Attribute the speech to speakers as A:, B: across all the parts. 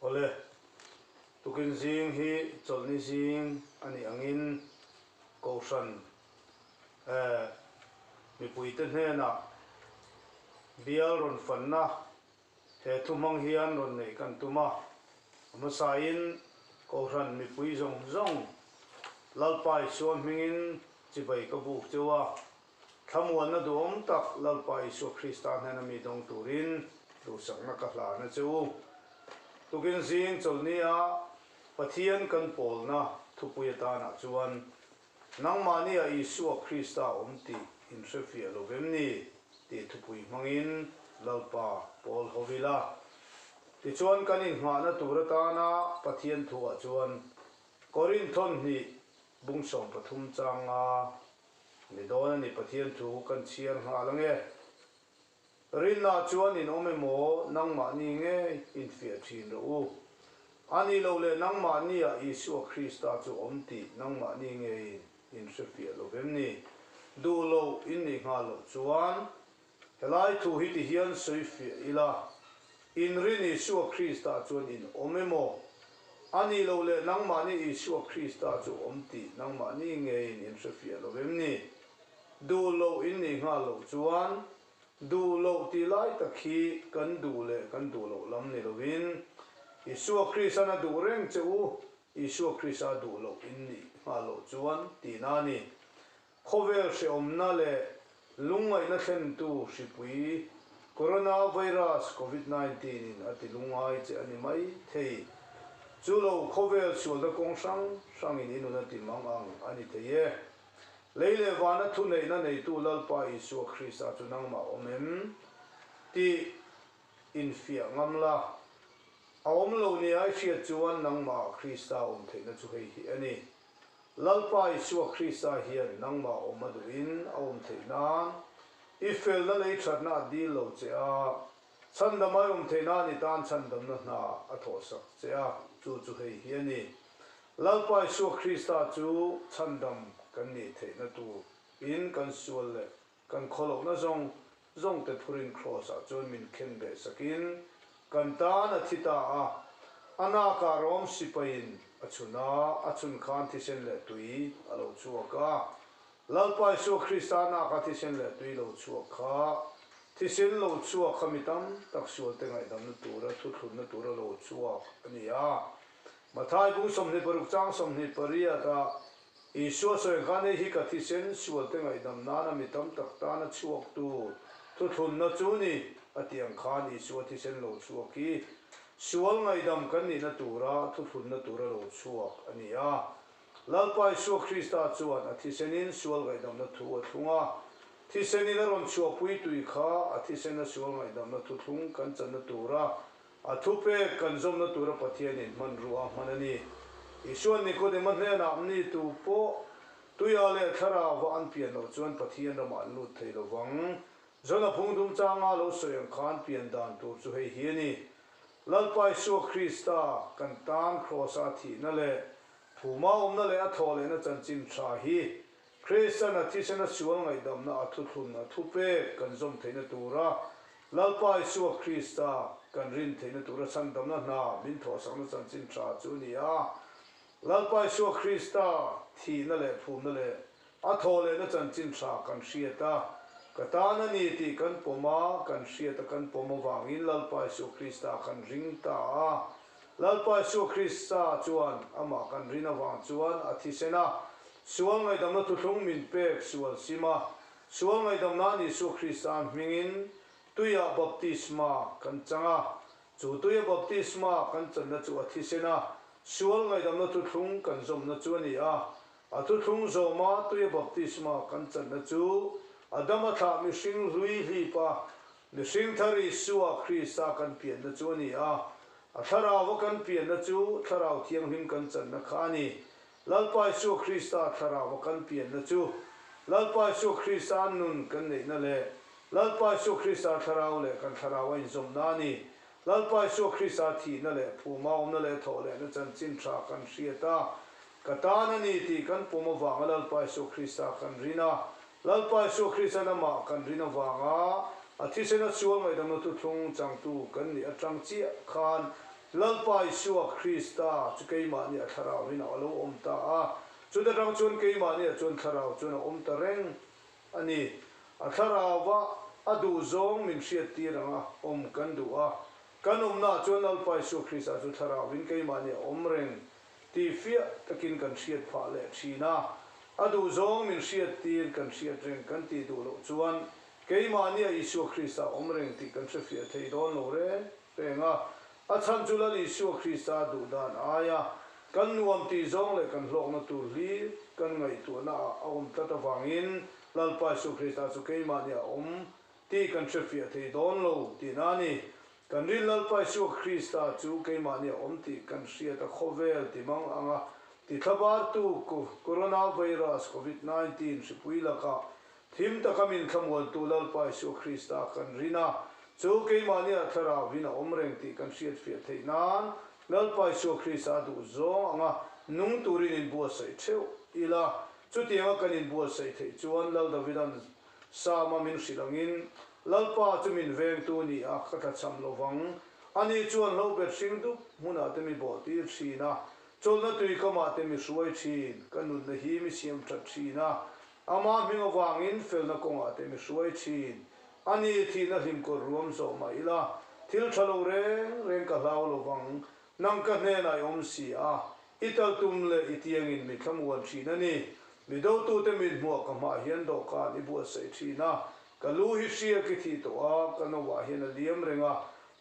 A: Awle, tukin zing hi chawlhni zing a nih angin Kohhran eh mipuite hnenah bial rawn fanna he thu hmang hian rawn neih kan tum a. A hmasain Kohhran mipui zawng zawng Lalpa Isua hmingin chibai ka buk cheu a. Thlamuanna duhawm tak Lalpa Isua Krista hnena mi dawng turin duhsakna ka hlan a che u. Tukin zing chawlhnia Pathian kan pawlna thupui atanah chuan nangmahnia Isua Krista awm tih in hrefiah lo vem ni tih thupui hmangin Lalpa pawl ho ila. Tichuan kan innghahna tur atana Pathian thuah chuan Korinthon hnih bung 13 changa Ni dawn a ni Pathian thu kan chhiar nghal ange. Rinna chuan in awm emaw nangmahni ngei infiah thin rawh u. A nih loh leh nangmahnia Isua Krista chu awm tih nangmahni ngeiin in hrefiah lo vem ni? Duh loh in nih nghal loh chuan Helai thu hi ti hian sawi fiah ila, Inrin Isua Krista chuan in awm emaw? A nih loh leh nangmahni Isua Krista chu awm tih nangmahni ngeiin in hre fiah lo em ni? Duh loh in nih nghal loh chuan, duh loh tih lai tak hi kan duh leh kan duh loh lam ni lovin, Isua Krista'n a duh reng che u, Isua Krista duh loh in nih nghal loh chuan tihna a ni. Khawvel hreawmna leh lungngaihna thlentu hripui Coronavirus Covid 19 in a ti lungngai che a ni mai thei. Chu lo khawvel sualna kawng hrang hrangin i nun a ti mang ang a ni thei e. Lei leh vana thuneihna neitu Lalpa Isua Krista chu nangmah awm em? Tih infiah ngam la. A awm lo nia i hriat chuan nangmah Krista awm theihna chu hei hi a ni. Lalpa Isua Krista hian nangmah awm a duhin a awm theih nan i felna leh i thatna a dil lo che a, chhandam ai awm theih nan i tan chhandamna hna a thawhsak che a, chu chu hei hi a ni. Lalpa Isua Krista chu chhandam kan nih theihna tur in kan sual leh Kan khawlohna zawng zawngte phurin Kraws-ah chuan min khen beh sakin kan tan a thi ta a. A nakah Rom sipaiin a chhun a, a chhun khan thisen leh tui a lo chhuak a. Lalpa Isua Krista naka thisen leh tui lo chhuak kha, thisen lo chhuak kha mi tam tak sualte ngaihdamna tura thuthlunna tura lo chhuak a ni a. Mathai bung 26 chang 28 ah Isua sawi khan hei hi ka thisen sualte ngaihdam nana mi tam tak tana chhuak tur thuthlunna chu ni a tih ang khan Isua thisen lo chhuak hi sual ngaihdam kan nihna tura thuthlunna tura lo chhuak a ni a. Lalpa Isua Krista chuan a thisenin sual ngaihdamna thu a thlung a, thisenin a rawn chhuahpui tui kha a thisena sual ngaihdamna thuthlung kan channa tura A thupek kan zawmna tura Pathianin hmanrua a hman a ni. Isuan Nikodema hnenah mi tu pawh tuia leh thlarauva an pian loh chuan Pathian ramah an lut thei lo vang. Jona phungdum changa lo sawi ang khan pian dan tur chu hei hi a ni. Lalpa Isua Krista kan tan Kraws-a thihna leh phuma awmna leh a thawhlehna chanchin tha hi Kristian a thisena sual ngaihdamna a thuthlun a thupek kan zawm theihna tura Lalpa Isua Krista kan rin theihna tura chhandamna hna min thawhsakna chanchin tha chu a ni a. Lalpa Isua Krista thihna leh phumna leh a thawhlehna chanchin tha kan hriat a, ka tan a ni tih kan pawm a, kan hriat a kan pawm avangin Lalpa Isua Krista kan ring ta a. Lalpa Isua Krista chuan amah kan rin avang chuan a thisen a, sual ngaihdamna thuthlung min pek sual sim a, sual ngaihdam nan Isua Krista hmingin tuiah baptisma kan chang a, chu tuia baptisma kan channa chu a thisen a, sual ngaihdamna thuthlung kan zawmna chu a ni a, a thuthlung zawma tuia baptisma kan channa chu Adama thlah mihring hlui hlip a, Mihring thar Isua Krista kan pianna chu a ni a, a thlarauva kan pianna chu Thlarau Thianghlim kan channa kha a ni. Lalpa Isua Krista thlarauva kan pianna chu Lalpa Isua Krista nun kan neihna leh Lalpa Isua Krista thlarau leh kan thlarau a inzawmna a ni. Lalpa Isua Krista thihna leh phuma awmna leh thawhlehna chanchin tha kan hriat a, ka tan a ni tih kan pawm avanga Lalpa Isua Krista kan rin a, Lalpa Isua Krista'n amah kan rin avanga a thisena sual ngaihdamna thuthlung changtu kan nih atang chiah khan. Lalpa Isua Krista chu keimahni a thlarau in a lo awm ta a, chuta tang chuan keimahni ah chuan thlarau chuan a awm ta reng a ni. A thlarauva a duhzawng min hriattir anga awm kan duh a, kan awmnaah chuan Lalpa Isua Krista chu thlarauin keimahni a awm reng tih fiah takin kan hriat phah leh thin a. A duhzawng min hriattir kan hriat reng kan tih duh loh chuan keimahnia Isua Krista awm reng tih kan hrefiah thei dawn lo reng reng a. A chhan chu Lal Isua Krista duh dan aia kan nuam tih zawng leh kan hlawkna tur hlir kan ngaihtuahna ah a awm tlat avangin Lalpa Isua Krista chu keimahni a awm tih kan hrefiah thei dawn lo tihna a ni. Kan rin Lalpa Isua Krista chu keimahni a awm tih kan hriat a khawvel ti mang anga ti thlabartu Coronavirus Covid 19 hripui lakah Thim taka min thlamuantu Lalpa Isua Krista kan rin a, chu keimahnia thlarauin a awm reng tih kan hriatfiah theih nan Lalpa Isua Krista duh zawng anga nung turin inbuatsaih theuh ila. Chutianga kan inbuatsaih theih chuan Lal Davidan Sama min hrilh angin, Lalpa chu min vengtu ni a, ka tlachham lovang. Ani chuan hlobet hring dup hmunah te mi bawhtir thin a, chawlhna tui kamah te mi hruai thin, ka nunna hi mi siam that thin a, Ama hming avangin felna kawngah te mi hruai thin. A ni, thihna hlim kawr ruam zawh mah ila, thil tha lo reng reng ka hlau lo vang. Nang ka hnenah i awm si a, i tal tum leh i tiangin mi thlamuan thin a ni. Mi dotute mit hmuah ka hmah hian dawhkan i buatsaih thin a, ka lu hi hriak i thih tawh a, ka noah hian a liam reng a,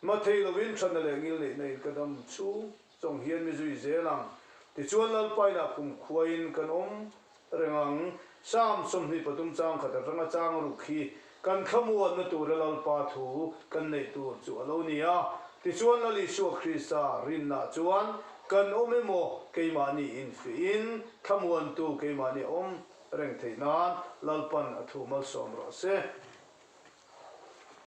A: mathei lovin thana leh ngilneihna in ka dam chhung. Chawng hian mi zui zel ang. Tichuan Lalpainah kum khuaiin kan awm reng ang. Psalm 23 chang khat atanga chang ruk hi kan thlamuanna tura Lalpa thu kan neih tur chu a lo ni a. Tichuan Lal Isua Krista rinnah chuan kan awm emaw keimahni infihin thlamuantu keimahni awm reng theih nan Lalpan a thu malsawm rawh se.